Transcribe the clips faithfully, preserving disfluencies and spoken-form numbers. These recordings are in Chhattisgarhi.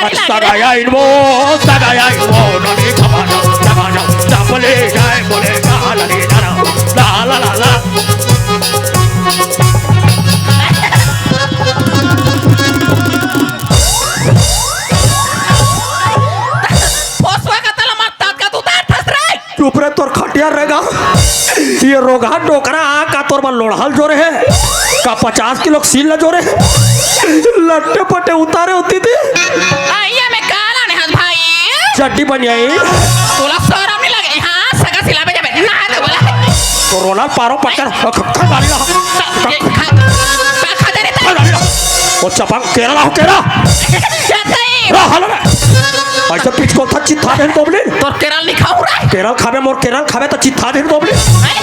सगाया इनवो, सगाया इनवो, ननी खमाना, खमाना, ना बोले जाए, बोले ना, ननी ना, ना, ला, ला, ला, ला। पोसवा का तला मार ताकत उतार थस रे। चुप रे, तोर खटिया रहेगा। ये रोगहा डोकरा का तोर बर लोढ़ल जोरे हे? का पचास किलो के सील ल जोरे हे? लट्टे पट्टे उतारे होती थी। अइया में काला ने हस भाई। चड्डी बनियाई। तोला शरम नहीं लगे? हाँ, सगा सिलावे जाबे। ना दे बोला। कोरोना पारो पकड़। ख-, ख-, खा डाली ना। ये खा, खा, खा दे रे। खा डाली ना। वो चपंग केरला हो, केरा। जतई। रहा ना। ऐसे पिचको था चित्था देन दोबली। तोर केरल नहीं खाऊ रे। केरल खाबे, मोर केरल खाबे त चित्था देन दोबली। हैं?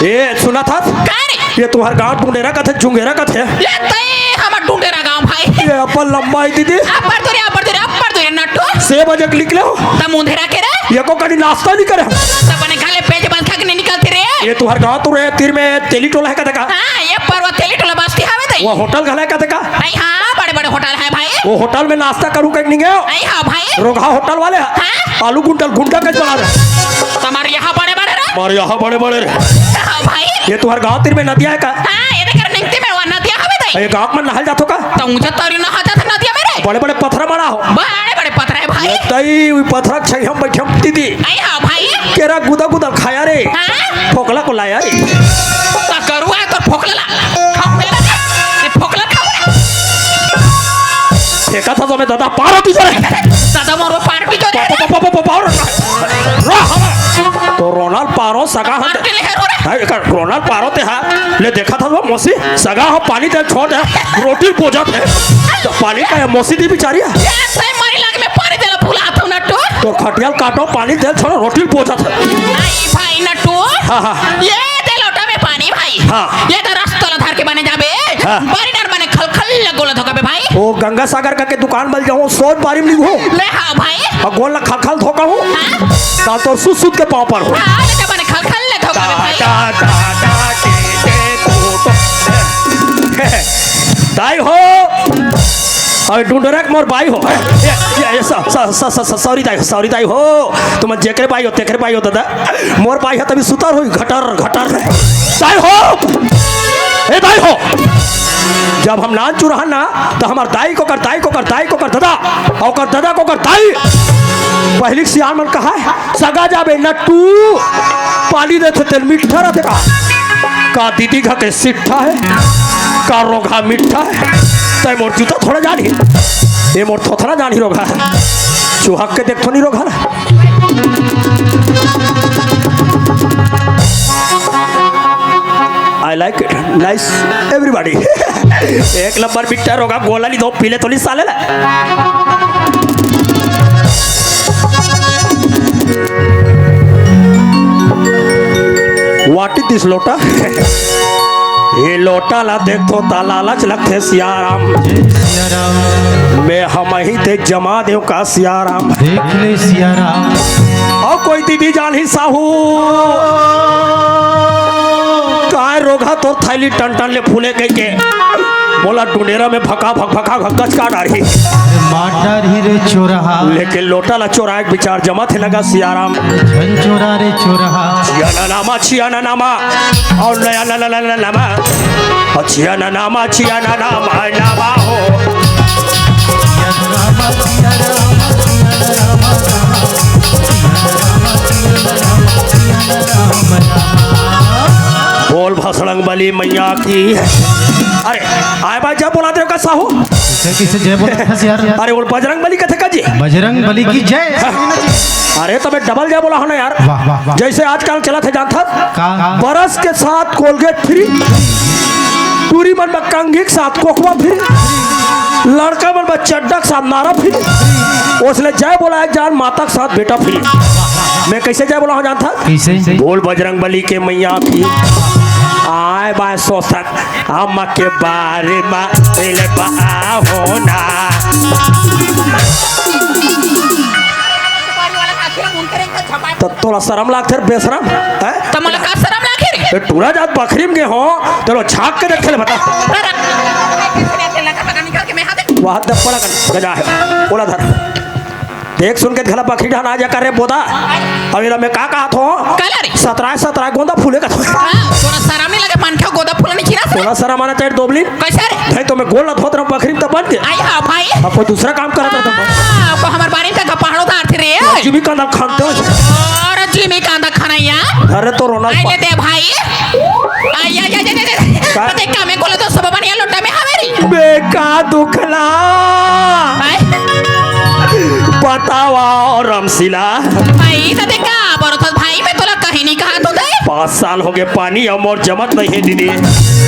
ए, सुना था? का रे? ये तुम्हार गांव डुंडेरा का थे, जुंगेरा का थे। ये तई हमर डुंडेरा गांव भाई। ये अपन लंबा है दीदी। अब्बड़ दूरी, अब्बड़ दूरी, अब्बड़ दूरी नट्टू। से बजे के निकले हो? त मुंधेरा के रे। ये को कभी नाश्ता नहीं करे। त बने खाले पेज बंद खा के नहीं निकलते रे। ये तुम्हार गांव तो रे, तीर में तेली टोला है का देखा? हाँ, ये पर्वत तेली टोला बस्ती हवे तई। वो होटल घला है का देखा? अई हाँ, बड़े बड़े होटल है भाई। वो होटल में नाश्ता करू कहीं नहीं गयो? अई हाँ भाई। रोगहा होटल वाले हैं। हाँ? आलू गुंडल गुंडा कच बना दे। तुम्हारे यहाँ बड़े बड़े रे। हमारे यहाँ बड़े बड़े रे। हाँ भाई। ये तुम्हारे गांव तीर में नदिया है का? हाँ, ये देख निंगती में वो नदिया हवे तई। ये गांव में नहाल जातो का? तो ऊंचा तारी नहा जाते नदिया में रे। बड़े बड़े पत्थर बना हो। बड़े बड़े पत्थर है भाई। ये तई हुई पत्थर छई हम बैठे हम दीदी। अई हाँ भाई। केरा गुदा गुदा खाया रे। हाँ? फोकला को लाया रे। ता करुआ है तो फोकला ला। खाओ मेरा। ये फोकला खाओ रे। फेंका था तो मैं दादा पारो तुझे रे। दादा मोरो पार भी तो रे। पा, पा, पा, पा, पा, पा, पा, रा, तो रोनाल पारो सगा हम। पार के ले रो रे। हाय, एकर रोनाल पारो ते हा। ले देखा था वो मौसी, सगा हम पानी दे छोड़ दे, रोटी पोजत है। तो पानी का है मौसी दी बेचारी है। ये सही मारी लग में पानी देला भुला तू नट्टू। तो खटियाल काटो, पानी दे छोड़, रोटी पोजत है। आई भाई नट्टू। हाँ, हाँ। ये दे लोटा में पानी भाई। हाँ। ये तो रस तोला धर के बने जाबे। हाँ। बारी डर बने खल खल ले गोला धोका बे भाई। ओ गंगा सागर का के दुकान बल जाऊँ, सोच बारी में नहीं हूँ। ले हाँ भाई। और गोल ला खल खल धोका हूँ। हाँ। काल तो सुत सुत के पाँव पर हो। हाँ, ले जब बने खल खल ले धोका बे भाई। दा, दा, दा, दा, टी, टे, टू, टो। दाई हो। अबे डुंडरक मोर बाई हो। ये, ये, ये, स-, स-, स-, स-, स-, सॉरी दाई, सॉरी दाई हो। तुम जेकरे बाई हो, तेकरे बाई हो दादा। मोर बाई है तभी सुतर हुई, घटर, घटर। दाई हो। ए दाई हो। जब हम नान चुरहन ना, तो हमार दाई को कर, दाई को कर, दाई को कर दादा, और कर दादा को कर दाई। पहली सियान मन कहा है, सगा जाबे नट्टू, पानी देथे तेल मीठा रहथे का? का दीदी घर के सिट्ठा है? का रोघा मिट्ठा है? तै मोर जूता थोड़ा जानी, ये मोर थोथना जानी रोघा है। चुहक के देखथो नहीं रोघा ना। I like it. Nice. Everybody. एक नंबर बिट्टा रोघा गोला ली दो पीले तो ली साले ला। What is this लोटा? ये लोटा ला देखथो ता लालच लगथे सियाराम। जय सिया राम। मैं हम ही ते जमा देव का सियाराम। देख ले सिया राम। और कोई दीदी जान ही साहू। काय रोघा तोर थैली टन टन ले फूले कह के। मोला डुंडेरा में भका भक भका भक गचका डारही। अरे मार डारही रे चोरहा। लेकिन लोटा ला चोराए के विचार जमत हे लगा सियाराम। झन चोरा रे चोरहा। छिया ना नामा, छिया ना नामा। और नया ना ना ना ना नामा। और छिया ना नामा, छिया ना नामा, नामा हो। बोल भसड़ंग बली मैया की। अरे, आय बा जय बोला दे का साहू। किसे किसे जय बोला था यार? अरे, बोल बजरंग बली कथे का जी। बजरंग बली की जय। अरे, तबे डबल जय बोला हो ना यार। वाह, वाह, वाह। जैसे आजकल चला थे जानता। का? बरस के साथ कोलगेट फ्री, टूरी मन में कंघी के साथ कोकवा फ्री, लड़का मन में चड्डा के साथ नारा फ्री। उसने जय बोला एक जान माता के साथ बेटा फ्री। मैं कैसे जय बोला हूँ जानता? कैसे? बोल बजरंग बली के मैया की। आय बाय सोचत हम के बारे में पहले बा होना। तो तोला शरम लागथे रे बेशरम, हैं? त मोला का शरम लागही रे? ए, टूरा जात बखरी में गे हो, तेलो झांक के देखे ले बता। निकाल के मैं हाथ वहाँ दप्पड़ गजा है, ओला धर। देख सुन के घला बखरी डहन आ जा कर रे बोदा। अब एला मैं का कहत हो? काला रे? सतराय सतराय गोंदा फूले का। हाँ, तोला शरम नहीं लगे, मन के गोंदा फूला नहीं चिन्हस रे? तोला शरम आना चाहिए दोबली। कैसे रे? नहीं तो मैं गोड़ ला धोत रहूं बखरी त बन के। आई हाँ भाई। अब कोई दूसरा काम करत रहता। हाँ, को हमर बारे में का पहाड़ो धार थे रे। जिमी कांदा खान दो। और जिमी कांदा खाना यार। अरे तो रोना आई ले दे भाई। आई, आई, आई, आई, आई, आई। का? पते का में कोलो तो सब बनिया लोटा में हवे रे। बे का दुखला। आई। बतावा और रमशीला। भाई, तते का बरत भाई, मैं तोला कहीं नहीं कहा तो दे। पाँच साल हो गए, पानी अउ मोर जमत नहीं है दीदी।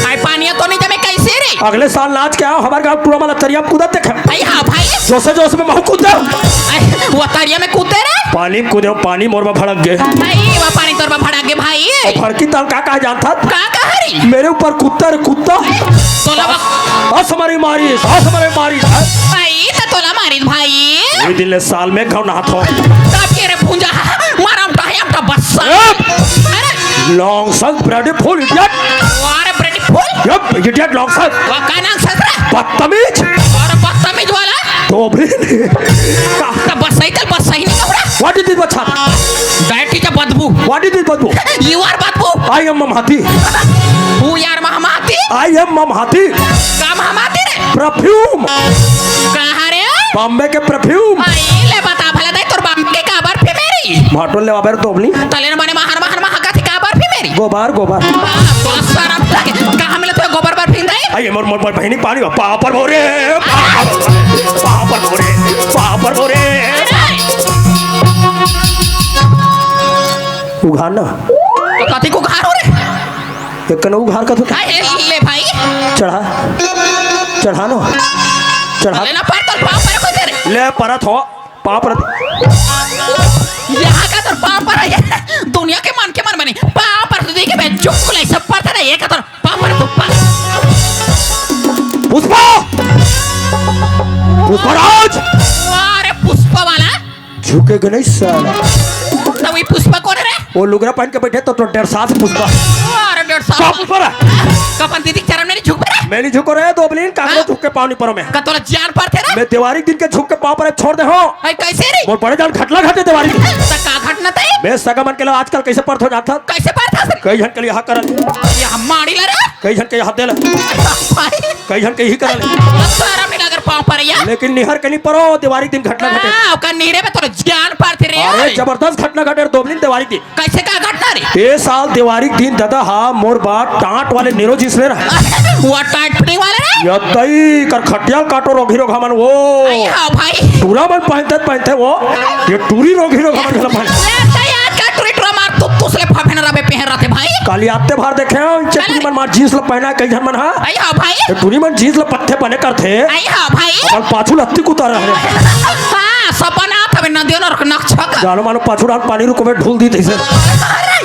आई पानी तो नहीं जमे कैसे रे? अगले साल नाच के आओ, हमारे गांव टूरा वाला तरिया में कूदत देखे। आई हाँ भाई। जोसे जोस में महू कूद जाओ। आई, वो तरिया में कूदे रे? पानी में कूदे, पानी मोर में भड़क गए। आई, वो पानी तोर में भड़क गए भाई। और भड़की तल का कहा जानता? का कहा रे? मेरे ऊपर कुत्ता रे कुत्ता। तोला बक- सास मरे मारी, सास मरे मारी। भाई, त तोला मारिस भाई। वही दिन ले साल में घाव नहात हो। तब के रे भूंजा, मारम टायम टा बस्सा। ए! अरे! Long suck bloody fool idiot। अरे bloody fool। Yep, idiot long suck। वो का नाम ससुरा? बदतमीज। और बदतमीज वाला? तो भी नहीं। का? त बस्सा ही तल बस्सा ही नहीं कपड़ा। What is this बच्चा? Dirty का बदबू। What is this बदबू? You are बदबू। I am ममहाती। Who यार ममहाती? I am ममहाती। का ममहाती रे? Perfume। कहाँ रे? बॉम्बे के perfume। आई ले बता भला दाई तोर बॉम्बे के काबर फे मेरी? माटोल ले वाबर तो अपनी। तले न बने महान महान महाका थी काबर फे मेरी? गोबर गोबर। हाँ, तो सारा लगे। कहाँ मिले तो गोबर बार फिंदा है? आई मोर मोर मोर बहनी पानी पापर बोरे पापर बोरे पापर बोरे पापर बोरे। उघार ना। तो कथी को उघार हो रे? एक कन उघार का तो। अरे ले भाई। चढ़ा। चढ़ा नो। चढ़ा। लेना पर तो पाँव पर को दे रे। ले परत हो। पाँव परत। यहाँ का तो पाँव पर है। दुनिया के मन के मन बने। पाँव पर तो देखे बे चुप ले सब परत है। ये का तो पाँव पर तो पा। पुष्पा। पुष्पराज। अरे पुष्पा वाला। झुकेगा नहीं साला। तो वही पुष्पा कौन है रे? वो लुगरा पहन के बैठे तो, तो डेढ़ साल से पुष्पा। अरे डेढ़ साल। का पुष्पा रे? कपन दीदी चरण में नहीं झुक रे? मैं नहीं झुको रे, दोबलिन, कागलो हाँ? झुक के पाँव नहीं परो मैं। का तोला जान पर थे रे? मैं देवारी दिन के झुक के पाँव पर छोड़ दे हो। अरे कैसे रे? मोर बड़े जान घटला घटे देवारी दिन। तो का घटना थे? मैं सगा मन के लिए आजकल कैसे परत हो जाता? कैसे परत हो? कई झन के लिए हाँ करल। ये हमारी ला रे? कई झन के हाथ देला। भाई। कई झन के ही करल। शरम नहीं लगर पाँव पर यार। लेकिन निहर के नहीं परो, देवारी दिन घटना घटे। हाँ, ओकर निहरे में तोर जान परथे रे। अरे जबरदस्त घटना घटे रे दोबलिन देवारी दिन। कैसे का घटना रे? ए साल देवारी दिन दादा हा मोर बा टाट वाले नेरो जींस ले रहा। वो टाट फिटिंग वाले रे? ये दई कर खटिया काटो रोगी रोग हमन वो। आई हाँ भाई। टूरा मन पहनते पहनते वो। ये टूरी रोगी रोग हमन घला पहन। ले तो यार का टूरी टूरा मार तू तुसले फफेन रबे पहन रहते भाई। काली आते भार देखे हो, इनसे अरे। टूरी मन मार जींस ला पहना है, कई झन मन हा। आई हाँ भाई। ये टूरी मन जींस ला पत्थे पहने करथे। आई हाँ भाई। अपन पाछू लत्ती कुतार रहे। हाँ, सपना था बिना दियो ना रखना छका। जानो मानो पाछू डाल पानी रुको में ढूल दी थी से। अरे।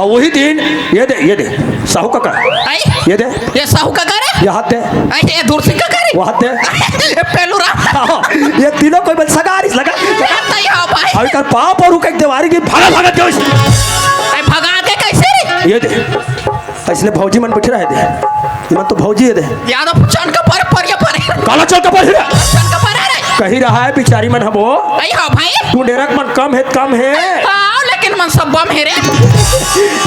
और वही दिन, ये दे, ये दे, साहू काका। आई। ये दे। ये साहू काका रे? ये हाथ दे। आई, ये दूर सिंह काका रे? वो हाथ दे। ये पेलू राम। हाँ, ये तीनों कोई बन सगा रिस लगा। ये तो ये हो भाई। अभी कर पाँव पर रुक एक देवारी की भागा भागा जाओ इसे। आई, भगा के कैसे रे? ये दे। इसलिए भौजी मन बैठे रहे दे। ये मन तो भौजी है दे। यादव चन का पर, पर, ये पर। काला चल का पर हिरा। चन का पर है रे। कही रहा है बिचारी मन हबो। आई हो भाई। तू डेरक मन कम है, कम है। हाँ, लेकिन मन सब बम है रे।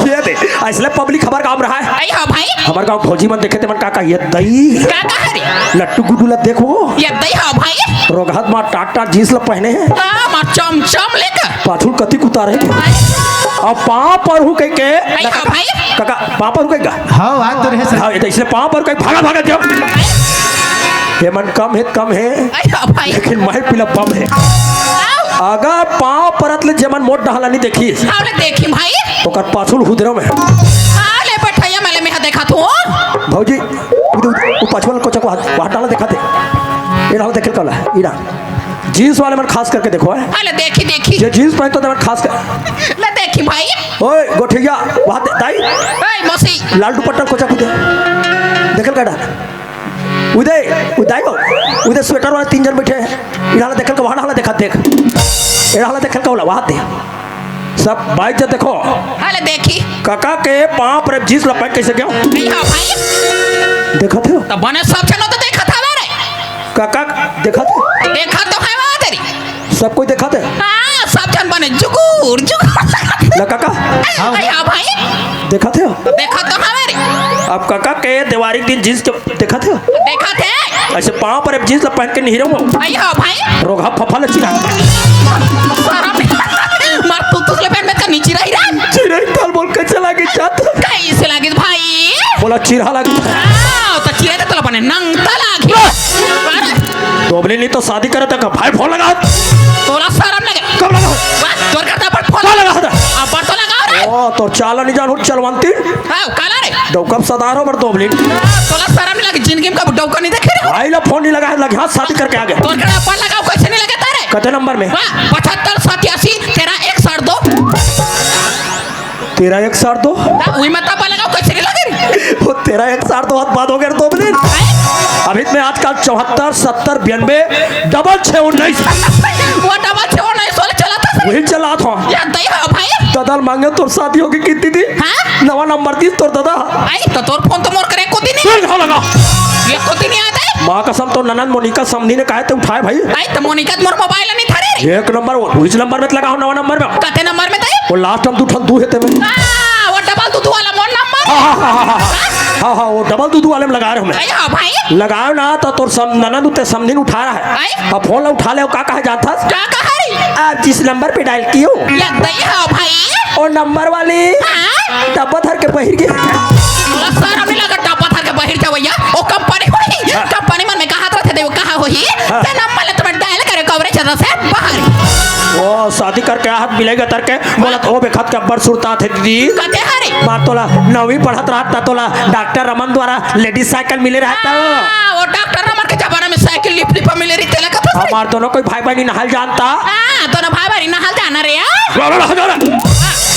ये दे। इसलिए पब्लिक हमार गांव रहा है। आई हो भाई। हमार गांव भौजी मन देखे ते मन का, का ये दई। का, का है रे? लट्टू गुड्डू ला देखो। ये दई हो भाई। रोगहत मार टाट टाट जींस ला पहने हैं। हाँ, मार चम चम लेकर। पाछुल कति कुतार है। आई। अब पाँव पर हूँ कह के। आई हो भाई। काका, पाँव पर हूँ कह का? हाँ, बात तो रहे सर। हाँ, ये तो इसलिए पाँव पर कह भागा, भागा जब। ये मन कम है, कम है। आई हो भाई। लेकिन महल पीला बम है। आओ। अगर पाँव परत ले जेमन मोट डहला नहीं देखी। हाँ, ले देखी भाई। ओकर पाछुल हुदरम है। हाँ, ले बैठाइया, मैं ले में देखा तू। भौजी, उधर, उधर, वो पाछुल को चको हाथ, वहाँ डाला दिखाते। ये डाला देखे कला, इरा। जींस वाले मन खास करके देखो, है। हाँ, ले देखी, देखी। जे जींस पहनतो ते मन खास कर। ले देखी भाई। ओए, गोठिया, वहाँ दे, दाई। ए, मौसी। लाल दुपट्टा कोचा कुदे। देखल का डाल। उदय, उदय को। उदय स्वेटर वाले तीन जन बैठे हैं। इड़ा ला देखल का, वहाँ ला देखा, देख। इड़ा ला देखल का वाला, वहाँ दे। सब बाइक जा देखो। हाँ, ले देखी। काका के पाँव पर जींस ला पहन कैसे गया? नहीं, हाँ भाई। देखा थे? तो बने सब जनो तो देखा था रे। काका, देखा थे? देखा तो है वो तेरी। सब कोई देखा थे? हाँ, सब जन बने जुगुर, जुगुर। ला काका? अरे हाँ भाई। देखा थे? देखा तो है मेरी। अब काका के देवारी के दिन जींस के देखा थे? देखा थे। ऐसे पाँव पर अब जींस ला पहन के नहीं रहूँ। अरे हाँ भाई। रोगहा फफा ले चिरा। मार तू तुसले पहन में का नीचे रही रहा। चिरा ही ताल बोल कैसे लागे जात? कैसे लागे भाई? बोला चिरा लागे। हाँ, तो चिरा तो तोला बने नंगता लागे। दोबली नहीं तो शादी करे तक भाई फोन लगा। तोला शरम लगे। कब लगा? बस, तोर करता पर फोन लगा था। अब पर तो लगा रे। ओ, तोर चाला नहीं जानू चलवंती। हाँ, काला रे। डौका सदार हो बर दोबली। तोला शरम नहीं लगे, जिंदगी में कब डौका नहीं देखे रे। भाई ला फोन नहीं लगा, लगे हाँ शादी करके आ गए। तोर करता पर लगाओ, कैसे नहीं लगे तारे? कते नंबर में? वाह, पचहत्तर सत्यासी तेरह एक साठ दो। तेरह एक साठ दो। ता उही मत पा लगाओ, कैसे नहीं लगे रे? वो तेरह एक साठ दो हाथ बाद हो गए तो बोले। हैं? अभी मैं आजकल चौहत्तर सत्तर बयानबे डबल छः उन्नीस। वो डबल छः उन्नीस वाला चला था सर। वही चला था। या दई हो भाई। दादा मांगे तोर शादी होगी कितनी थी? हाँ? नवा नंबर दी तोर दादा। आई तो तोर फोन तो मोर करे को दिन नहीं। फिर घर लगा। ये को दिन नहीं आता है। माँ कसम तो ननद मोनिका समधी ने कहा थे उठाए भाई। आई तो मोनिका तो मोर मोबाइल नहीं था रे। एक नंबर वो, उस नंबर में लगा हो, नवा नंबर में। कते नंबर में था? वो लास्ट हम दू ठन दू है ते में। हाँ, वो डबल दू दू वाला मोर नंबर। हाँ, हाँ, हाँ, हाँ, हाँ। हाँ, हाँ, वो डबल दू दू वाले में लगा रहे हमें। अरे हाँ भाई। लगाओ ना तो तोर सम-, ननद उते समधी ने उठा रहा है। आई? अब फोन ला उठा ले, का कहा जाता? का कहा रे? आप जिस नंबर पे डायल किए हो, लग गई हो भाई। वो नंबर वाली हाँ? डब्बा धर के बहिर गई। बोला, "सर, हमें लगा डब्बा धर के बहिर जावैया।" ओ कंपनी होही, हाँ। कंपनी मन में कहा तो थे, वो कहा होही, हाँ। ते नंबर ले तुम्हें डायल करे, कवरेज से बाहर। वो शादी करके आहत मिलेगा तर के, बोला, "ओ बेखत के अब्बड़ सुरता थे दीदी।" कते हरे? मार तोला नौवीं पढ़त रहत ता तोला डॉक्टर रमन द्वारा लेडीज साइकिल मिले रहत ता। हाँ, वो डॉक्टर रमन के जमाना में साइकिल लिप लिप मिले रही, तेला कथा से। हमार दोनों कोई भाई बहनी नहल जानता। हाँ, दोनों भाई बहनी नहल जाना रे, हाँ? ला, ला, ला, ला, ला।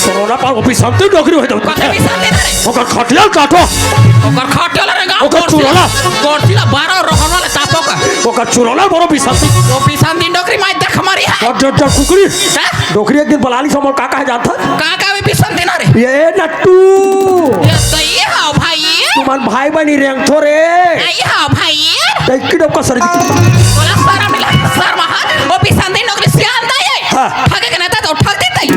कोरोना पर वो बिसंती डोकरी होई तो। कते बिसंती ना रे? ओकर खटिया काटो। ओकर खटिया ला रे गाँव ओकर गोरसी ला। चुरोला। गोरसी ला बारह रोहन वाले तापो का। ओकर चुरोला बरो बिसंती। वो बिसंती डोकरी माई देख मारी है। और जब, जब कुकरी। हाँ? डोकरी एक दिन बलाली से मोर काका है जानता? काका भी बिसंती ना रे? ये नट्टू। ये तो ये हाँ भाई। तुम्हार भाई बहनी रेंगथो रे। ये हाँ भाई। तै की डोका सर की। बोला सर मिला, सर महा, वो बिसंती नौकरी सियान दाई है। हाँ। ठगे के ना था तो ठग देता ही।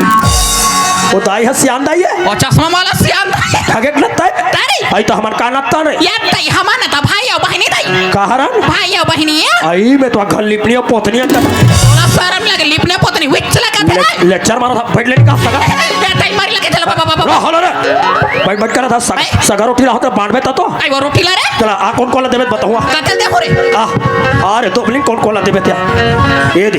वो दाई है सियान दाई है। वो चश्मा वाला सियान दाई है। ठगे के ना था। तारी। आई तो हमार का नत्ता नहीं। या दाई हमार ना था भाई और बहनी दाई। कहा रन? भाई और बहनी है। आई मैं तो घर लिपनी और पोतनी अंदर। बोला सर मिला के लिपने पोतनी विच लगा थे ना। ले-, लेक्चर मारा था, बैठ लेने का सगा। या दाई मारी लगे चलो बाबा, बाबा। रहो, हलो रे। बैठ, बैठ कर था सगा, भाई। सगा रोटी रहो तो बांट में ता तो। आई वो रोटी ला रे। चला, आ कौन कौन ला देवे बताऊँ। कतल दे मोरे। आ, आ रे, तो बोलिंग कौन कौन ला देवे त्या। ये दे।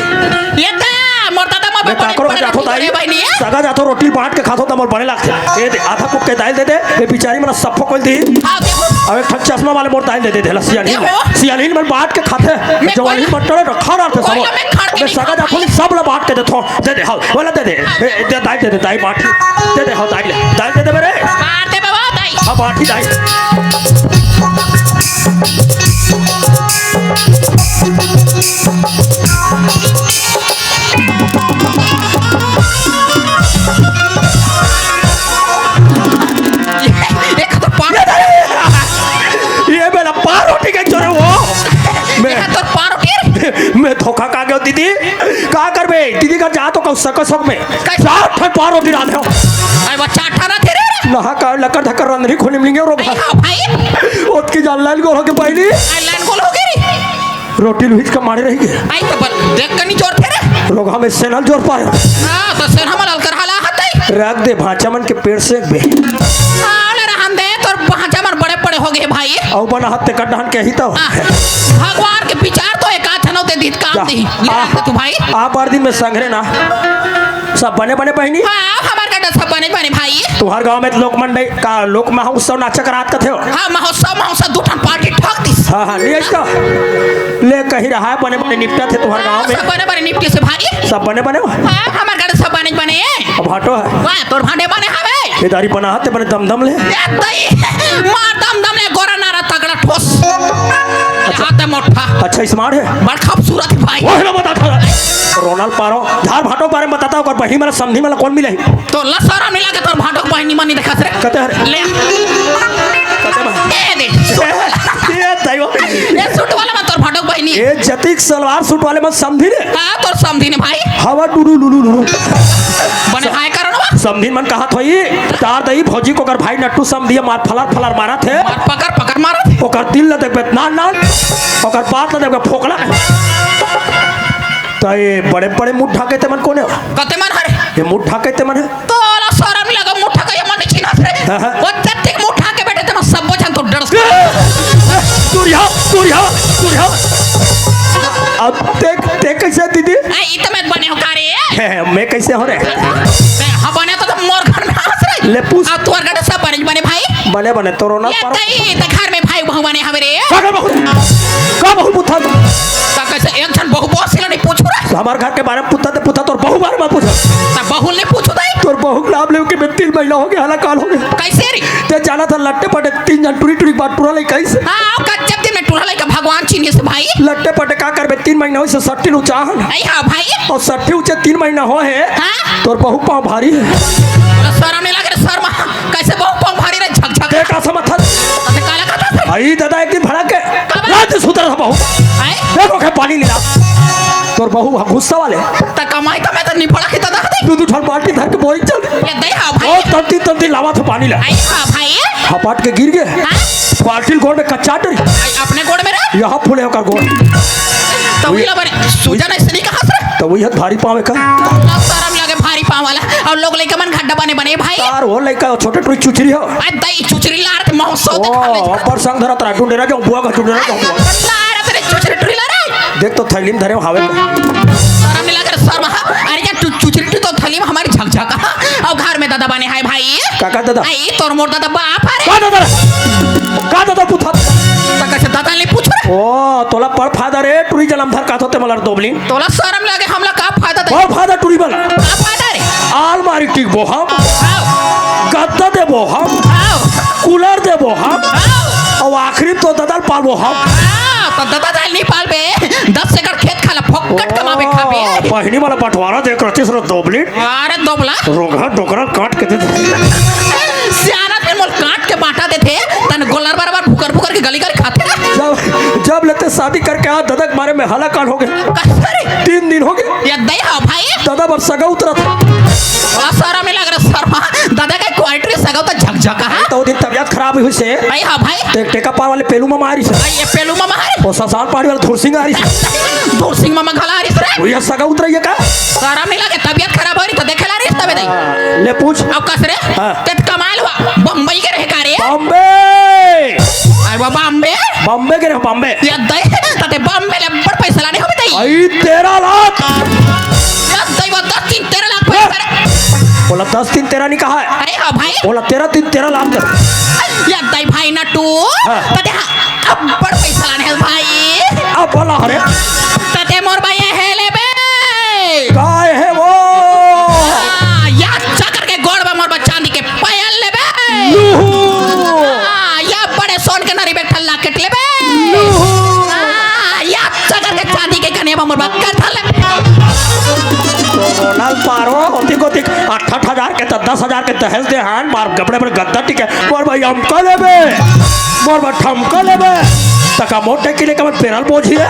ये दे, मोर दादा मैं बड़े, काकरो बड़े जाथो रोटी दाई। करे भाई नहीं है। सगा जाथो रोटी बांट के खाथो त मोर बने लागथे। ये दे, आधा कुक के दाल दे दे, ये बेचारी मन सफो कोई दी। हाँ, देखो। अब एक ठन चश्मा वाले मोर दाल दे दे, देला सियानी। देखो। सियानी मन बांट के खाथे। मैं जवानी कोई मटन रखा ना थे कोई सब। मैं खाड़ के मैं नहीं सगा खाऊं जाथो भाई। सब ला बांट के देथो। दे दे, हाँ, वाला दे दे। ए, ए, दे, दाई दे दे, दाई बांट। दे दे, हाँ, दाई ले। दाई दे दे मेरे। बांट दे बाबा, दाई। हाँ, बांट ही दाई। एक तो पाँव ये बेला पाँव रोटी के जोरे वो। मैं, एक तो पाँव रोटी। मैं धोखा खा गयो दीदी। का करबे? दीदी घर जा तो कहूँ सको सक में। कैसे? चार ठन पाँव रोटी रांधे हो। अरे वो चार ठन थे रे। नहा का लकर धकर रंधरी खोली मिलेंगे रो भाई। हाँ भाई। ओतकी जा लाइन गोल होके पहली। आ, लाइन गोल हो गई रे। रोटी लुहिच का मारे रही गए। आई तो बल, देख कनी जोर थे रे। रोगा में सेनल जोर पाए। हाँ, तो सेन हमर अलकर हाला हतई। रख दे भांचा मन के पेड़ से बे। हाँ, ले रहन दे, तोर भांचा मन बड़े बड़े हो गए भाई। औ बना हत्ते कट डहन के ही तो। हाँ, भगवान के विचार तो एक आध नौ दे दीत काम जा। दी। ले आ, रख दे तू भाई। आ बार दिन में संघरे ना। सब बने बने बहिनी? हाँ, हमार कटा सब बने बने भाई। तुम्हार गांव में लोक मंडई का लोक महोत्सव नाचा करात कथे हो? हाँ, महोत्सव, महोत्सव दू ठन पार्टी ठोक दिस। हाँ, हाँ, नहीं ऐसा। ले कही रहा है, बने बने निपटा थे तुम्हार गांव में। सब बने बने निपटे से भाई। सब बने बने हो? हाँ, हमार कटा सब बने बने। अब हटो है। वाह, तोर भांडे बने हवे। ये दारी बना हाथ बने दम दम ले। ए दई, मार दम दम ले, गोरा नारा तगड़ा ठोस। अच्छा। हाथ है मोटा। अच्छा, smart है। बड़ खूबसूरत है भाई। वो है ना बता था। रोनल पारो, झार भाटो बारे में बताता हूँ, अगर बहिनी मला समधी मला कौन मिले? तो लसरा मिला के तोर भाटो बहिनी मनी देखा रे। कहते हैं। ले। कहते हैं। ए दे। ए, ए, ए सूट वाला मन तोर फटक बहिनी। ए जतिक सलवार सूट वाले मन समधी ने। हाँ, तोर समधी ने भाई। हवा डुडू लुलू लुलू। बने हाय करो ना। समधी मन कहत होई, तार दई भौजी के ओकर भाई नट्टू समधी मार फलार फलार मारत हे। मार पकड़ पकड़ मारत हे। ओकर दिल ल देखबे नान नान, ओकर बात ल देखबे फोकला। त ए बड़े बड़े मुंह ढाके ते मन कोने? कते मन हरे? ए मुंह ढाके ते मन हे? तोला सरम लगा, मुंह ढाके ये मन चिन्हत रे। हाँ, हाँ। ओ जतिक मुंह ढाके बेटे ते मन सबो झन तो डरस। दूरिया, दूरिया, दूरिया। अब ते, ते कैसे दीदी? आ, ई तो मैं बने हो का रे? हे, हे, मैं कैसे हो रे? मैं, हाँ, बने तो, तो मोर घर में हंस रे। ले पूछ। अब तोर घर सब बने, बने भाई। बने, बने, तोरो ना ये पर तई, ते घर में भाई बहू बने हवे रे। का, का बहू? का बहू पुथत? त कैसे एक झन बहू बस सिला नहीं पूछू रे? हमर घर के बारे में पुथत, पुथत तोर बहू बारे में पूछत। त बहू ने पूछू दई? तोर बहू के नाम लेके मैं तीन महीना हो गया, हलाकाल हो गया। कैसे रे? ते जाना था लट्टे पटे तीन झन टुरी टुरी के बाद टुरा लइका आइस। हाँ, कच्चे दिन में टुरा लइका भगवान चिन्हिस भाई। लट्टे पटे का करबे, तीन महीना होइस सट्टी ल उचाहन। अई हाँ भाई। अउ सट्टी उचे तीन महीना हो हे। हाँ। तोर बहू पाँव भारी हे। तोला सरम नहीं लगे रे सरम? कैसे बहू पाँव भारी रे झकझक? ते का समझत? अबे काला कहत हे? अई दादा एक दिन भड़क के काबर? रात सुतरा था बहू। आए? देखो के पानी नहीं ला। तोर बहू गुस्सा वाले। त कमाई त मैं तो नहीं पड़ा कि दादा दे। दू दू ठन बाल्टी धर के बोरी चल। ये दे हाँ भाई। ओ तंती तंती लावा था पानी ला। आई हाँ भाई। हपाट के गिर गे। हाँ? बाल्टी ल गोड़ में कच्चा डरी। आई अपने गोड़ में रे? यहाँ फूले ओकर गोड़। त उही ला बने, सूजन ऐसे नहीं कहा सर? त उही हत भारी पाँव हे का? ना सरम लगे भारी पाँव वाला। अउ लोग लइका मन घड्डा बने बने भाई। तार हो लइका छोटे टुरी चुचरी हो। अई दई चुचरी लार के महोत्सव ओ, देखा ले। अब्बड़ संग धरत रहा, डुंडेरा जाऊं, बुआ का डुंडेरा जाऊं, बुआ। लार तेरे चुचरी टुरी ला रे। देख तो थैली में धरे हावे। सरम नहीं लगे रे सरम। अरे या चु-, चुचरी टुरी तो थैली में हमर झकझक। अउ घर में दादा बने हाय भाई। का, का दादा? आई तोर मोर दादा बाप हरे। का दादा? का दादा पुथत? त कैसे दादा नहीं पूछ रे? ओ, तोला पड़ फायदा रे, टुरी जलम धर का थोते मलर दोबली। तोला सरम लगे, हमला का फायदा दे? बड़ फायदा टुरी बना। का फायदा रे? आलमारी टिकबो हम, हाँ। गद्दा देबो हम, हाँ। कूलर देबो हम, हाँ। अउ आखिरी तो ददल पालबो हम। हाँ, त ददल नहीं पालबे, दस एकड़ खेत खाला फोकट कमाबे खाबे। ओ, बहिनी वाला बंटवारा देख रहती सर दोबली। अरे दोबला। रोगहा डोकरा काट के दे दे। सियाना तेन मोल काट के बांटा देथे, तन गोलर बराबर फुकर फुकर के गली गली खाथे। जब, जब लेते शादी करके आ, ददक मारे में हलाकाल हो गए। कस रे? तीन दिन हो गए। ये दई हाँ भाई। दादा बर सगा उतरा था। बड़ा सारा में लग रहा शर्मा। दादा का क्वालिटी सगा तो झकझका है। तो वो दिन तबियत खराब हुई से। आई हाँ भाई। ते-, टेका पार वाले पेलू मामा आ रही से। आई ये पेलू मामा है। वो ससार पाड़ी वाला धुरसिंह आ रही से। धुरसिंह मामा घला आ रही से। वो ये सगा उतरा ये का? सारा में लगे तबियत खराब हो रही तो देखे ला रही तबे दई। ले पूछ। अब कस रे? हाँ। ते कमाल हुआ। बम्बई के रहे का रे? बॉम्बे। आई वो बॉम्बे? बॉम्बे के रहे, बॉम्बे। या दई, तते बॉम्बे ले बड़ पैसा लाने हो बे दई। आई तेरह लाख। या दई वो दस तीन तेरह लाख पैसा रे। बोला दस तीन तेरह नहीं कहा है। अरे हाँ भाई। बोला तेरह तीन तेरह लाख। या दई भाई नट्टू। हाँ। तते हाँ, अब बड़ पैसा लाने है भाई। अब बोला अरे। तते मोर भाई है ले बे। काय है वो? हाँ, या चाकर के गोड़ में मोर बा चांदी के पायल लेबे। लूहू। हाँ, या बड़े सोन के नरी बेठल लाकेट लेबे। लूहू। हाँ, या चाकर के चांदी के कने में मोर बा कथा लेबे। तो बोलल पारो, ओतिक ओतिक आठ आठ हजार के त दस हजार के दहेज दे हान, मार गबड़े बड़े गद्दा टिके, मोर भाई हमका लेबे, मोर भाई ठमका लेबे, तका मोटे किले के मन पेरल बोझी है।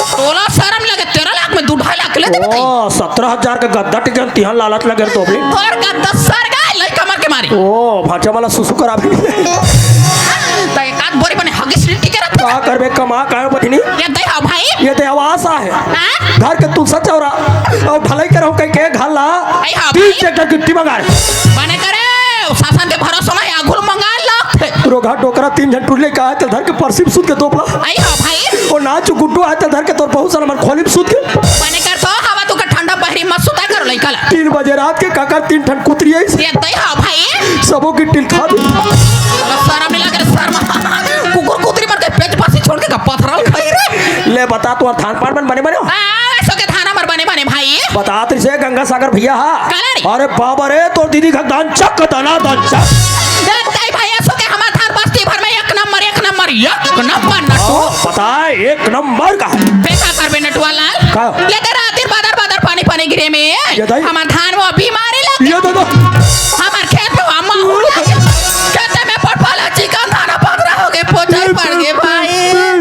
तोला शर्म लगे, तेरह लाख में दू ढाई लाख लेते बताई। ओ, सत्रह हजार के गद्दा टिकन तिहान लालच लगे तो भी। तोर गद्दा सर गए लइका मर के मारी। ओ, भाचा वाला सुसु करा भी। त एक आध बोरी बने हगिस रिंटी के रखता। का करबे कमा कायो बहिनी? ये दे हाँ भाई। ये दे आवास आहे। हाँ? घर के तुलसा चौरा। और ढलाई करहु कह के घर ला। आई हाँ तीन भाई। ट्रैक्टर गिट्टी मंगाए। बने करे, शासन के भरोसा में आगुल मंगा ला। रोगहा डोकरा तीन झन टुरी लइका आए, तेल धर के परसी में सूत के दोपला। आई हाँ भाई। ओ नाचू गुड्डू आए, तेल धर के तोर बहुत सारा मन खोली में सूत के। बने कर तो हवा तू के ठंडा बहरी मत सुता करो लइका ला। तीन बजे रात के काकर तीन ठन कुतरी आई। ये दई हाँ भाई। सबो गिट्टी ल खा दी। अब शर्म नहीं लगे रे शर्म। कुकुर कुतरी मन के पेट पासी छोड़ के का पथरा ल खाई रे। ले बता तोर धान पान मन बने बने हो? आ, ऐसो के धान हमर बने बने भाई। बतात रहिसे गंगा सागर भैया हा। काला रे? अरे बाबा रे, तोर दीदी घर दान चक दना दान चक। ए, ताई भाई, असो के हमार धान बस्ती भर में एक नंबर, एक नंबर, एक नंबर नटू। हाँ, पता है, एक नंबर का। बेटा कर बे नटुआ लाल। का? ये दे रात दिन बादर बादर पानी पानी गिरे में। ये दाई। हमार धान वो बीमारी लग ये दे दो। हमार खेत में वो अम्मा हुआ। खेत में पटवाला चिकन दाना पकड़ा हो गए, पोचा पड़ गए भाई।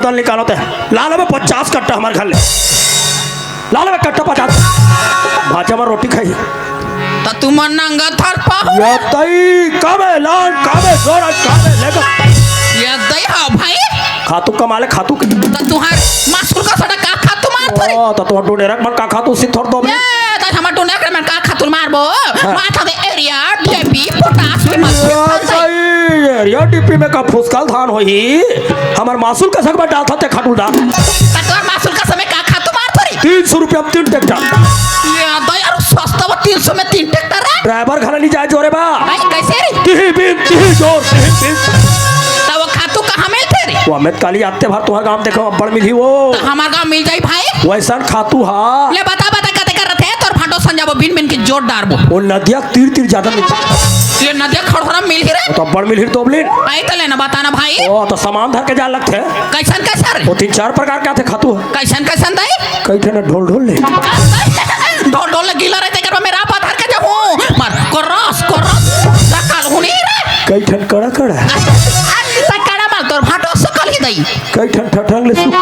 तन निकालो ते। ला लेबे पचास कट्टा हमर घर ले। ला लेबे कट्टा पचास। भांचा में रोटी खाई। त तुमन नंगा थर पाहू। या तई, काबे लान, काबे जोरन, काबे लेकर। या दई, हाँ भाई। खातू कमा ले, खातू के। त तुहार मासुल का सड़ा का खातू मारथो रे? ओ, त तुहार डुडेरक मन का खातू सी थोर दो ए, त हमर डुडेरक मन का खातू मारबो? हाँ। माथा दे यूरिया, डीएपी, पोटाश भी मार। या तई, यूरिया डीएपी में का फुसकल धान होही? हमर मासुल का सग में डालथा ते खाटू डाल। त तोर मासुल का समय का खातू मारथो रे? तीन सौ रुपया में तीन ट्रैक्टर। या दई, अउ सस्ता बा, तीन सौ में तीन ट्रैक्टर रे? ड्राइवर घला नहीं जाए जोरे बा। भाई, कैसे रे? तिही बीन, तिही जोर, तिही बीन। त वो खातू कहाँ मिलथे रे? वो अमित काली आते भर तुहार गांव देखो, अब्बड़ मिलही वो। त हमर गांव मिल जाई भाई। वैसन खातू हा। ले बता, बता, कते करत हे, तोर भांटो संजाबो, बिन बिन के जोर डारबो। वो नदिया तीर तीर ज्यादा मिलथे। ये नदिया खड़ोरा मिलही रे? वो तो अब्बड़ मिलही रे तोबलिन। आई त लेना बता ना भाई। ओ, त सामान धर के जा लगथे। कैसन कैसन रे? वो तीन चार प्रकार के आथे खातू हा। कैसन कैसन दई? कई ठन ढोल ढोल ले। ढोल ढोल ले गीला रहिथे, तेकर में रापा धर के जाहूं। मार, कोरस, कोरस, सकल हुनी रे। कई ठन कड़ा कड़ा। अरे, त कड़ा मार तोर भांटो सकल ही दई। कई ठन ठठंग ले सुख।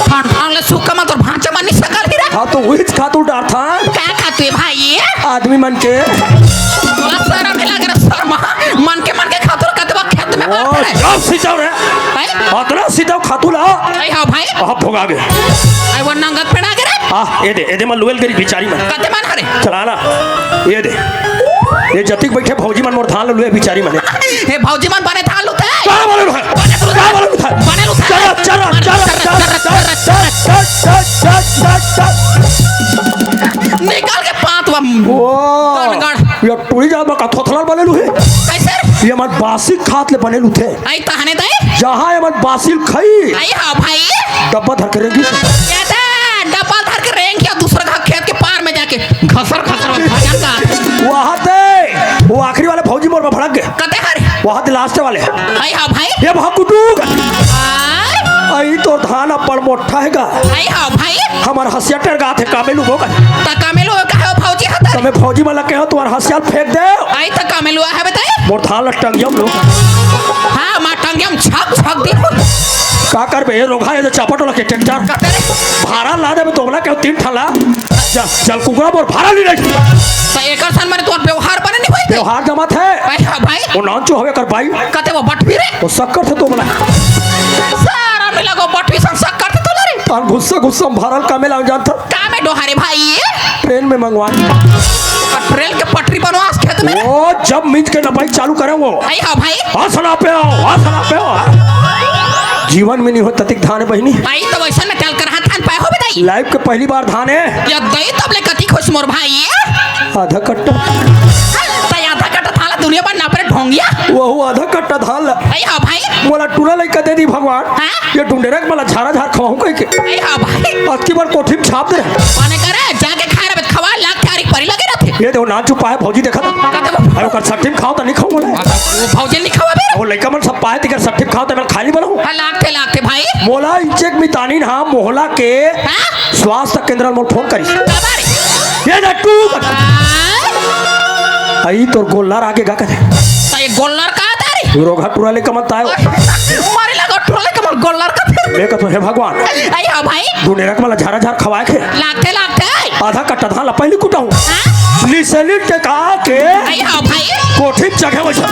ठठंग ले सुख का मार तोर भांचा मन नहीं सकल ही रे। हाँ, त उहीच खातू डारथा। का खातू हे भाई? आदमी मन के। तोला शरम नहीं लगे रे, शर्मा। मन के, मन के खातू कतबा खेत में ओ, बांट रहे। जब सिंचाव रे। हैं? अतना सिंचाव खातू ला। आई हाँ भाई। अब भोगा गे। आई वो नंगत पेड़ा गे रे। आ, ए दे, ए दे, मन लुएल गरी बिचारी मन। कते मन हरे? चला ना। ए दे। ए जतिक बइठे भौजी मन मोर धान ल लुए बिचारी मन। हे भौजी मन बने धान लुथे। का बने लुथे? बने लुथे। का बने लुथे? बने लुथे। चल, चल, चल, चल, चल, चल, चल, चल, चल, चल। निकल के पात बम। ओ। कनगढ़। ये टूरी जा बका थोथला बने लुहे। कैसे? ये मन बासी खात ले बने लुथे। आई तहने दे? जहाँ ये मन बासी ल खाई। आई हाँ भाई। डब्बा धर के रेंगी। ये दे, डब्बा धर के रेंग के दूसरा घर खेत के पार में जाके घसर घसर भजन का। वहाँ ते, वो आखिरी वाले भौजी मोर में भड़क गए। कते हरे? वहाँ ते लास्ट वाले। आई हाँ भाई। ये वहाँ कुटुक। आय। आई तो धान अब्बड़ मोटा हे गा। आई हाँ भाई। हमर हंसिया टेर गा थे कामेलू हो गए। त कामेलू का हो भौजी हतर? तमे भौजी वाला कहो तुम्हार हंसिया फेंक दे। आई त कामेलू आहे बताई। मोर धान ल टंगियम लो। हाँ, माँ टंगियम छक छक दिन। का करबे, ये रोगहा, ये जो चापट वाला के ट्रैक्टर। कते रे? भाड़ा ला देबे, तोमला के तीन ठन ला। ज-, जल कुकरा मोर भाड़ा नहीं रही। त एकर सन मने तोर व्यवहार बने नहीं होई। व्यवहार जमत हे। भाई, हाँ भाई। वो नान चो हवे कर भाई। कते वो बटवी रे? वो शक्कर से तोमला। सारा मिला गो बटवी सन शक्कर से तोला रे। तार गुस्सा, गुस्सा में भरल कामे लाग जानत। का में डोहारे भाई? ट्रेन में मंगवा। आ, ट्रेन के पटरी बनवास खेत में। वो जब मिंज के नपाई चालू करे वो। आई हाँ भाई। हाँ, सना पे आओ, हाँ, सना पे आओ। जीवन में नहीं हो ततिक धान हे बहिनी। आई तो वैसन में तेल कर हाथ थान पाए हो बताई। लाइफ के पहली बार धान हे। या दई तब ले कतिक होइस मोर भाई। आधा कट्टा। तई आधा कट्टा थाला दुनिया भर नापरे ढोंगिया। वहू आधा कट्टा धान ला। आई हाँ भाई। मोला टूरा लइका दे दी भगवान। हाँ? ये डुंडेरा के मला झारा झार खवाहूं कहिके। आई हाँ भाई। अतकी बार कोठी में छाप दे रहे। माने करे, जाके खाए रहे, खवा लाग थारी परी लगे रहते। ये देखो, ना चुपा है, भौजी देखा था। कते वो? अरे, ओकर सट्टी में खाओ तो नहीं खाऊं बोले। वो भौजी नहीं खावा बे? वो लइका मन सब पाए, तिकर सट्टी में खाओ तो मैं खाली बनाऊं। हाँ, लागते, लागते भाई। मोला इंचेक मितानी ना मोहला के हाँ? स्वास्थ्य केंद्र में फोन करी। काबर? ये ना तू। हाँ? आई तोर गोल्लर आगे गा करे। त ये गोल्लर का आता रे? रोगहा टूरा लइका मन तायो। मारे लगा टूरा लइका मन गोल्लर का फिर। मैं कहता हूँ, हे भगवान। आई हाँ भाई। दुनिया के मला झारा झार खवाए के। लागते, लागते। आधा कट्टा धान ला पहली कुटाऊं। हाँ? निसेली टेका के। आई हाँ भाई। कोठी में जगह वैसा।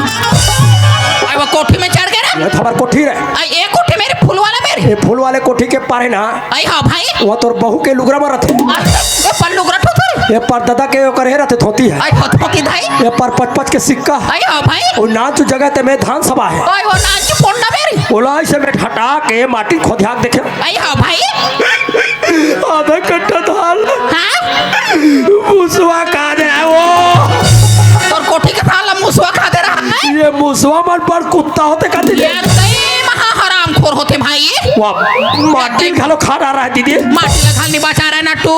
आई वो कोठी में चढ़ गए रे। ये तो हमार कोठी रे। आई एक कोठी मेरे फूल वाला मेरे। ये फूल वाले कोठी के पारे ना। आई हाँ भाई। वो तोर बहू के लुगरा में रहते। आ, ये पर लुगरा ठोकर। ये पर दादा के ओकर हे रहते धोती है। आई हो धोती धाई। ये पर पच पच के सिक्का। आई हाँ भाई। वो नाच जगह ते में धान सभा है। आई वो नाच पोंडा मेरी। ओला इसे में हटा के माटी खोदिया के देखे। आई हाँ भाई। आधा कट्टा धान। हाँ? मुसवा खा दे वो। तोर कोठी के धान ला मुसवा खा दे रहा है। ये मुसवा मन पर कुत्ता होते कहते ये। ये सही महा हराम खोर होते भाई। वाह, माटी घलो खा रहा है दीदी। माटी ला घाल नहीं बचा रहा है नट्टू।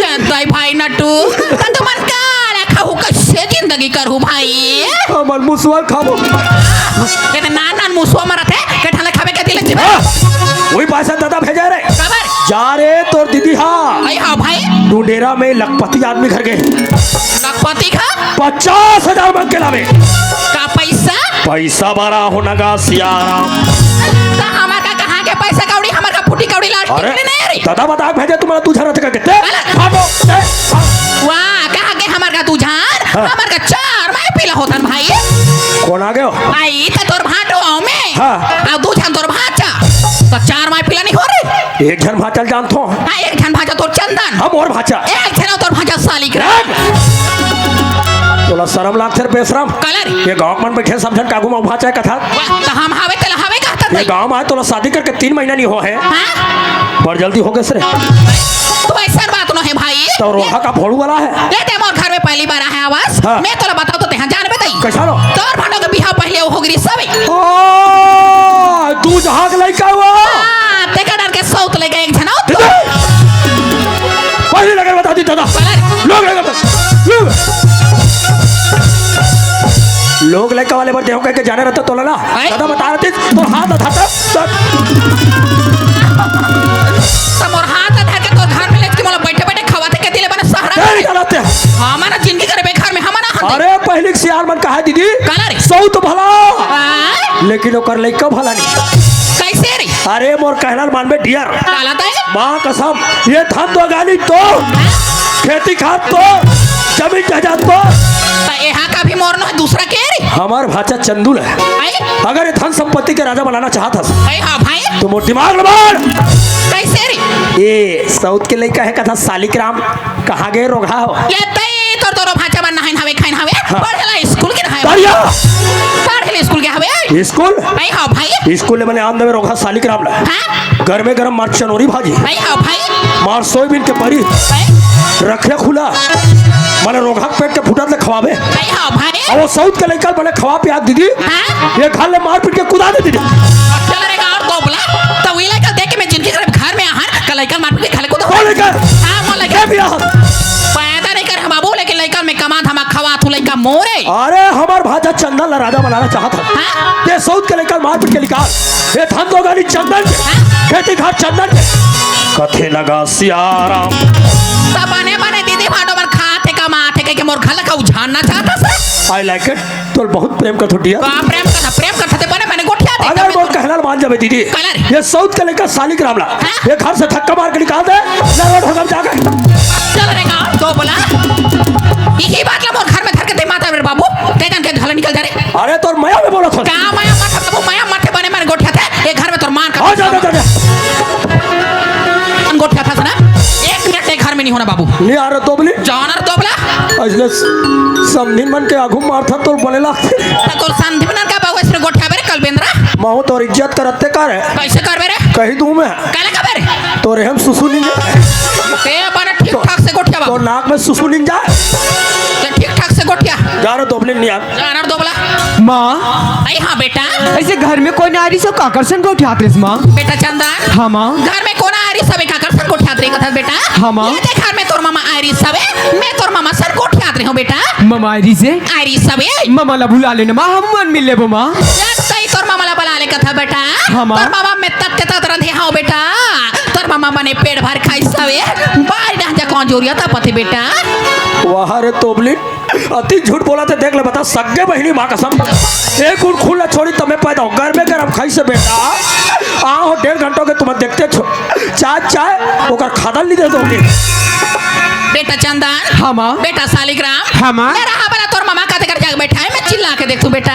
ये दाई भाई नट्टू। त तुमन का रखा हूँ, कैसे जिंदगी करूँ भाई? हमर मुसवा खाबो। ये तो नान नान मुसवा मरत है, के ठाले खाबे के दिले जीवे। हाँ, वही पैसा दादा भेजा रे। काबर? जा रे तोर दीदी हा। आई हाँ भाई। डुडेरा में लखपति आदमी घर गए। लखपति का? पचास हजार मांग के लावे। का पैसा? पैसा बारा हो नगा सियाराम। त हमार का कहाँ के पैसा अरे, टिकली नहीं रे। दादा बता के भेजे तुम्हारा दू झन रथ का कितने? अरे। भागो, ए, भाग। वाह, कहा के हमर का दू झन? हाँ। हमर का चार माई पिला होतन भाई। कौन आ गयो? आई त तोर भांटो आओ में। हाँ। आ दू झन तोर भांचा। त चार माई पिला नहीं हो रे। एक झन भांचा ल जानथो। हाँ, एक झन भांचा तोर चंदन। हम और भांचा। एक झन तोर भांचा सालिग्राम। तोला शरम लागथे रे बेशरम? काला रे? ये गांव मन बैठे सब झन कागू मा भांचा कथा। वाह, त हम हावे तेला हावे कहत ये हई। गांव मा तोला शादी करके तीन महीना नहीं हो है। हाँ? बड़ जल्दी हो गए रे। तो ऐसा बात न है भाई। तो रोहा का फोड़ू वाला है। ये ते मोर घर में पहली बार आया है आवाज। हाँ। मैं तोला बताओ तो तेहा जान बताई। कैसा लो? तोर भांटो के बिहाव पहले हो गिरी सबे। ओ, तू जहां के लइका हुआ। हाँ, तेका डर के सौत ले गए एक झन आउत। पहले लगे बता दी दादा। पहले। लोग लगे बता। लोग। लोग लइका वाले बर देहो कह के जाने रहता तोला ला। आए? दादा बता रहती तो हाथ उठाता। त मोर हाथ धर के तोर घर में लेके मोला बैठे बैठे खवाथे के दिले बने सहारा। तेरी गलत है। हमारा जिंदगी करे बेकार में हमारा हंदे। अरे पहले के सियार मन कहा दीदी। काला रे? सौत भला। हाँ? लेकिन ओकर लइका भला नहीं। कैसे रे? अरे मोर कहना ल मानबे डियर। काला तय? माँ कसम, ये धन दो गाली तो, खेती खाद तो, जमीन जायदाद तो। त एहा का भी मोर न है, दूसरा के रे? हमार भांचा चंदू ल है। आई? अगर ये धन संपत्ति के राजा बनाना चाहत हस, आई हाँ भाई। तो मोर दिमाग ल मार। कैसे रे? ए, सौत के लइका है कथा सालिक राम, कहाँ गए रोगहा हो? ये तई तोर तोरो भांचा मन नहाइन हवे, खाइन हवे, हाँ। पढ़ेला स्कूल के नहाए। बढ़िया। पढ़ेला स्कूल के हवे। स्कूल? आई हाँ भाई। स्कूल ले बने आन देवे रोगहा सालिक राम ला। हाँ? गरमे गरम मार चनोरी भाजी। आई हाँ भाई। मार सोयाबीन के बरी। आई? रखे खुला। माने रोगहा के पेट के फुटत ले खवाबे। आई हाँ भाई। अब वो सौत के लइका बने खवा पिया दीदी। हाँ? ये घर ले मार पीट के कुदा दे दीदी। चल रे गाँव दोबला। त वही लइका देख के मैं जिनके घर, घर में आहन, का लइका मार पीट के घर ले कुदा। कौन लइका? हाँ, वो लइका। ए भैया। पैदा नहीं कर हम बाबू, लेकिन लइका में कमा धमा खवा तू लइका मोरे। अरे हमार भांचा चंदन ला राजा बनाना चाहत है। हाँ? ते सौत के लइका मार पीट के निकाल। ये धन दो गाली चंदन के, हाँ? खेती घाट चंदन के। कथे लगा सियाराम। त बने बने दीदी भांटो मन खाथे कमाथे के, के मोर घर ला का उझारना चाहत हस? I like it। तोर बहुत प्रेम करथो डियर। का प्रेम करथा, प्रेम करथा ते बने बने गोठिया दे अगर तब मोर तो कहना ल मान जाबे दीदी। कहना रे। ये सौत के लइका सालिक राम ला। हाँ? ये घर से धक्का मार के निकाल दे। ना रोड होगा जाके। चल रे गाँव दोबला। यही बात ला मोर घर में धर के दे माता मेरे बाबू। ते जान के घर ले निकल जा रे। अरे तोर मया में बोलत हो। का मया मत बाबू, मया मत बने मन गोठिया थे। ये घर में तोर मान का हाँ, जा, जा, जा, जा। मन गोठिया था ना। एक मिनट ये घर में नहीं होना बाबू। नहीं आ रहा दोबली। जाना रे दोबला। अइसने समधिन मन के आगू मारथा तोर बने लागथे। त तोर समधिन मन का बाबू अइसने गोठियाबे रे कल बेंदरा। महू तोर इज्जत करते कर है। कैसे करबे रे? कही दूं मैं। काला करबे रे? तोरे हम सुसु नहीं जाए। ते बने ठीक ठाक से गोठिया तो बाबू। नाक में सुसु नहीं जाए। ते ठीक ठाक से गोठिया। जा रे दोबली नहीं आ। जाना रे दोबला। माँ। आई हाँ बेटा। ऐसे घर में कोई ना आ रही सब काकर सन गोठियात रेस माँ। बेटा चंदन। हाँ माँ। घर में कोन आ रही सबे काकर सन गोठियात रे कथा बेटा। हाँ माँ। ये देख घर में तोर मामा आ रही सबे, मैं तोर मामा सन गोठियात रही हूँ बेटा। मामा आ रही से? आ रही सबे। मामा ला बुला लेना माँ, हम मन मिल लेबो माँ। या सही तोर मामा ला बुला ले कथा बेटा। हाँ माँ। तोर मामा में तक के तक रंधे हाँ बेटा। तोर मामा मने पेट भर खाई सबे। बारी ना जा कौन जोरिया था पति बेटा। वाह रे तोबली। अति झूठ बोला थे, देख ले, बता, सग्गे बहिनी माँ कसम। एक उन खून ला छोड़ी, तमे पैदा हो, गरमे गरम खाई से बेटा। आओ, डेढ़ घंटों के तुम देखते छो, चाय, चाय, ओकर खादल नहीं दे दोगे। बेटा चंदन। हाँ, माँ। बेटा सालिग्राम। हाँ, माँ। मेरा हाँ वाला तोर मामा का देकर जाके बैठा है, मैं चिल्ला के देख तू बेटा।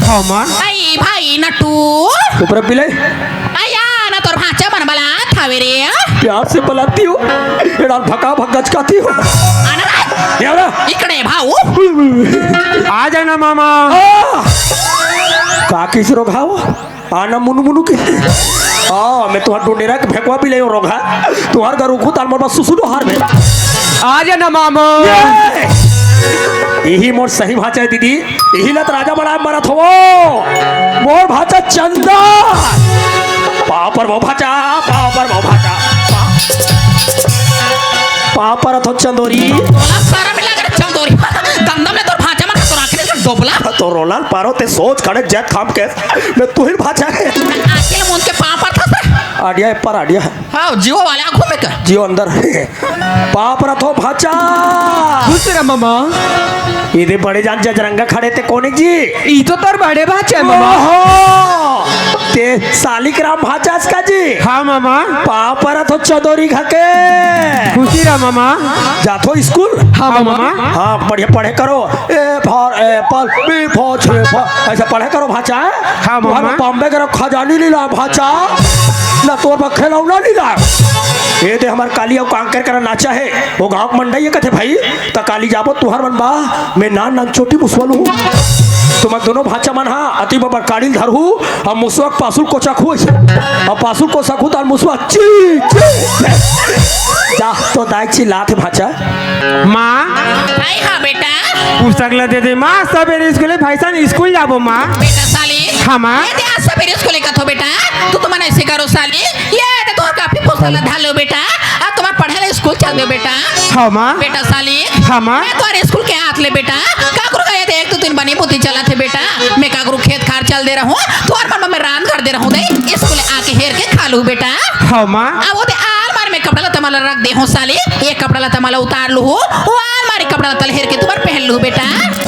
हाँ, माँ। आई भाई नटू। ऊपर बिलाई। आया ना तोर भांचा मन बला थावे रे। प्यार से बुलाती हूँ, एड़ा भका भक गचकाती हूँ। आना रे। ये आना। इकड़े भाऊ। आ जाना मामा। आ! का किस रोग हाव? आना मुनु मुनु के। आ, मैं तुहार डोडेरा के भेकवा भी ले रोग हा। तुहार घर उखू ताल मोर बस सुसु डोहार में। आ जाना मामा। ये! यही मोर सही भांचा है दीदी। इही लत राजा बना मरत हो। मोर भांचा चंदन। पाँव पर वो भांचा, पाँव पर वो भांचा। पाँव, पाँव पर अथो चंदोरी। तोला सारा मिला कर चंदोरी। दमदम ले तोर भांचा मन तोर आंखें ले तोपला। तो रोलाल पारो ते सोच खड़े जैत खाम के। मैं तू ही भाचा है। आके मुंह के पाँव पर था सर। आडिया है पर आडिया है। हाँ, जियो वाले आंखों में क्या? जियो अंदर है। पाँव पर थो भाचा। खुश रह मामा। इधे बड़े जान जजरंगा खड़े ते कोने जी। ई तो तर बड़े भाचा है मामा। ओहो! ते सालिक राम भाचा इसका जी। हाँ मामा। पाँव पर थो चदोरी घके। खुशी रह मामा। जाथो स्कूल। हाँ मामा। हाँ, बढ़िया पढ़े करो। A for apple, B for छे फॉर, ऐसा पढ़े करो भाचा। हाँ, मामा। बॉम्बे करो खजानी लीला भाचा। ना तोर पर खिलौना लीला। ये दे हमार काली अउ कांकर करा नाचा है। वो गांव के मंडई है कथे भाई। त काली जाबो तुहर मन बा। मैं नान नान चोटी मुसवल हूँ। तुम दोनों भाचा मन हा अति बबर काड़ी धर हूँ। अब मुसवा के पासुल कोचा खुश। अब पासुल कोचा खुश तार मुसवा ची, ची। जा तो दाई चिल्लात हे भाचा। माँ। भाई हाँ बेटा। पुस्तक ला दे दे माँ, सबेरे स्कूल है, भाई साहब स्कूल जाबो माँ। बेटा साली। हाँ माँ। ये दे आज सबेरे स्कूल का थो बेटा, तू तो मना ऐसे करो साली, ये दे तोर कापी पुस्तक ला धर लो बेटा, अब तुम्हार पढ़े ला स्कूल चल दो बेटा। हाँ माँ। बेटा साली। हाँ माँ। मैं तोर स्कूल के हाथ ले बेटा, काकरो का ये देख तू तीन बनी बुद्धि चला थे बेटा, मैं काकरो खेत खार चल दे रहूँ, तोर मन में रांध कर दे रहूँ दे, स्कूल आके हेर के खा लू बेटा। हाँ माँ। अब वो दे आलमारी में कपड़ा लत्ता मला रख दे हो साली, ये कपड़ा लत्ता मला उतार लू हो, वो आलमारी कपड़ा लत्ता हेर के तुम्हार पहन लू बेटा।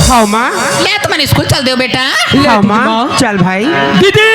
हाँ माँ। ले तुम्हारे स्कूल चल दो बेटा। हाँ माँ। चल भाई। दीदी।